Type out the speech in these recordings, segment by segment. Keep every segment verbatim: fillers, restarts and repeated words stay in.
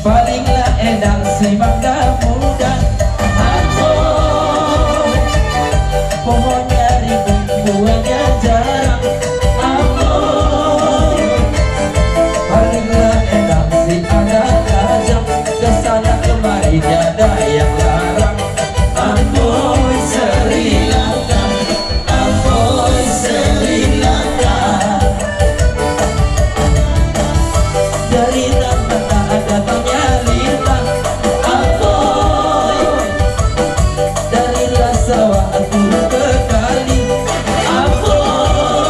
Paling la endang si mangga muda, aho. Pohon nyari buahnya jarang, aho. Paling la endang si ada tajam, kesana kemari tiada yang larang, aho. Sri Lanka. Ampoi Sri Lanka. Dari Tabanan datangnya lintang. Ampoi. Dari Lambawa turun ke kali. Ampoi.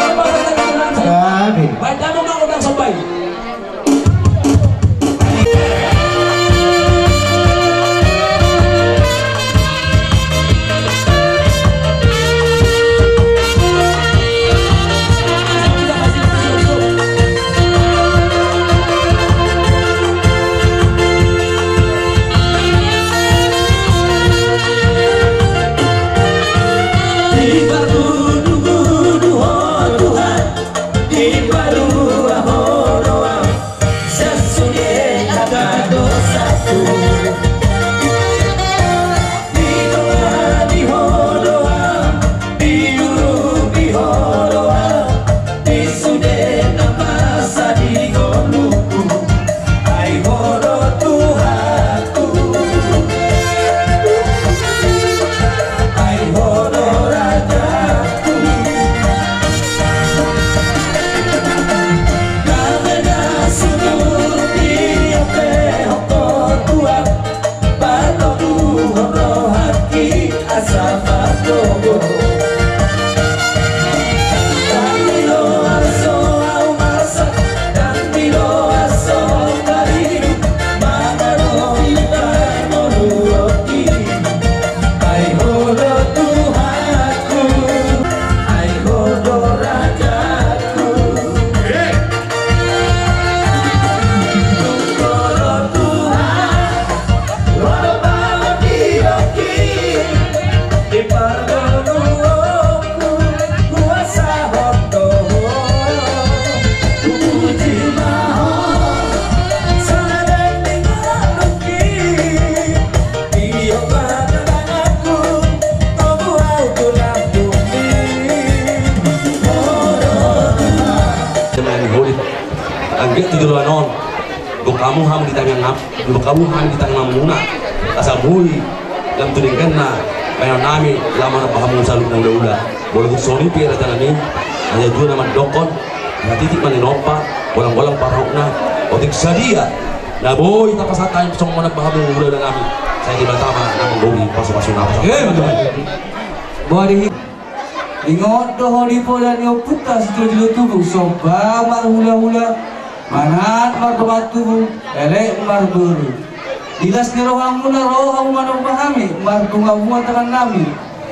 Gabe. Baik, damang ma godang somba i. Diparguru-guru Ho Tuhan, diparua Ho do au sian sude angka dosangku. Didongani Ho do au, diurupi Ho do au di sude na masa di ngolungku. Ai Ho do Tuhanku, ai Ho do Rajaku. Dame na sumurung di ampehon Ho Tuhan, patoguhon rohangki asa margogo. Ndang diloas ho au marsak, ndang diloas ho au marinum, mangadopi parngoluonki. Ai Ho do Tuhanku, ai Ho do Rajaku. Tung do Tuhan, Ho do pangolionki, di parngoluonku huasahon do Ho. Hupuji ma Ho songon i di ngolungki. Tio ma tanganku, togu au tu lambungmi. Ho do Tuhan. Anggiat tu joloan on, boi hamu hami di tangiang, boi hamu hami di tangiang muna. Asa boi lam tu dengganna bahenon nami, lam manamba hamu saluhut na ulaula. Molo tung songon i pe raja nami, na tuatua na mandokkon, na titik ma ninompa, golang-golang pangarahutna. Otik sadia na boi tapasahat hami songon manamba hamu ulaula nami, sai Debata ma na manggohi pasu-pasuna. Boa di. Ingot do ho di poda ni ompunta Sitio Jolo Tubu, somba marhulahula, manat mardongan tubu, elek marboru. Di las ni rohamuna ro hamu manomba hami, marbunga-bunga tangan nami.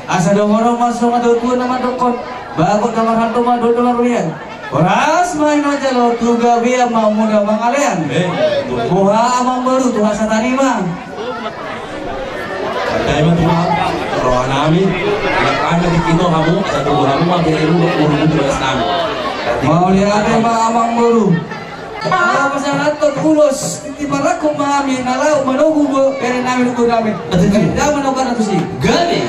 Asa dohonon ma songon tuatua na mandokkon, bagot na marhando ma dohot na marrobean. Horas ma i na jalo, tu gabean ma muna mangalean. Boha amangboru, tu hasahatan i ma. Andai ma Tuhan, roha nami, anak-anak di tino hamu, asa tubu hamu ma bere mu, umur mu tu bagas nami. Mauliate ma amangboru. Ala pasahathon ulos, di parangkup ma hami, na laho manogu bere nami, umur nami. Betul. Damang ma na tusi. Gabe.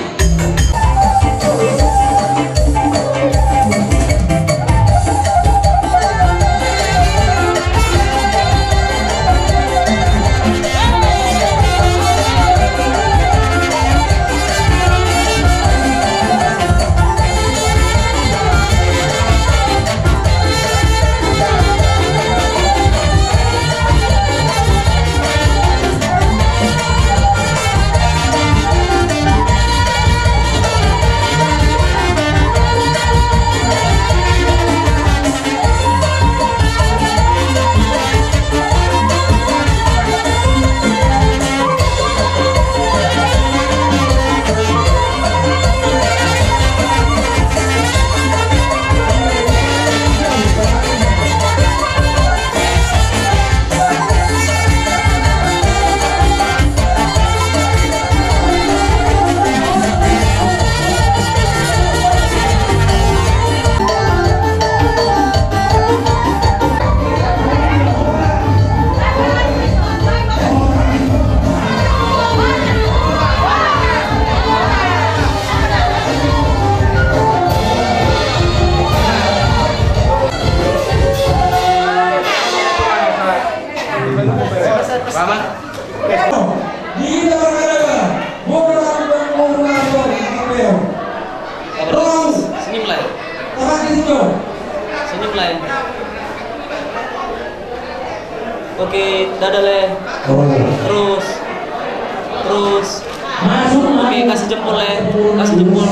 Oke, dadah, Le. Terus. Terus. Oke, kasih jempol, Le. Kasih jempol.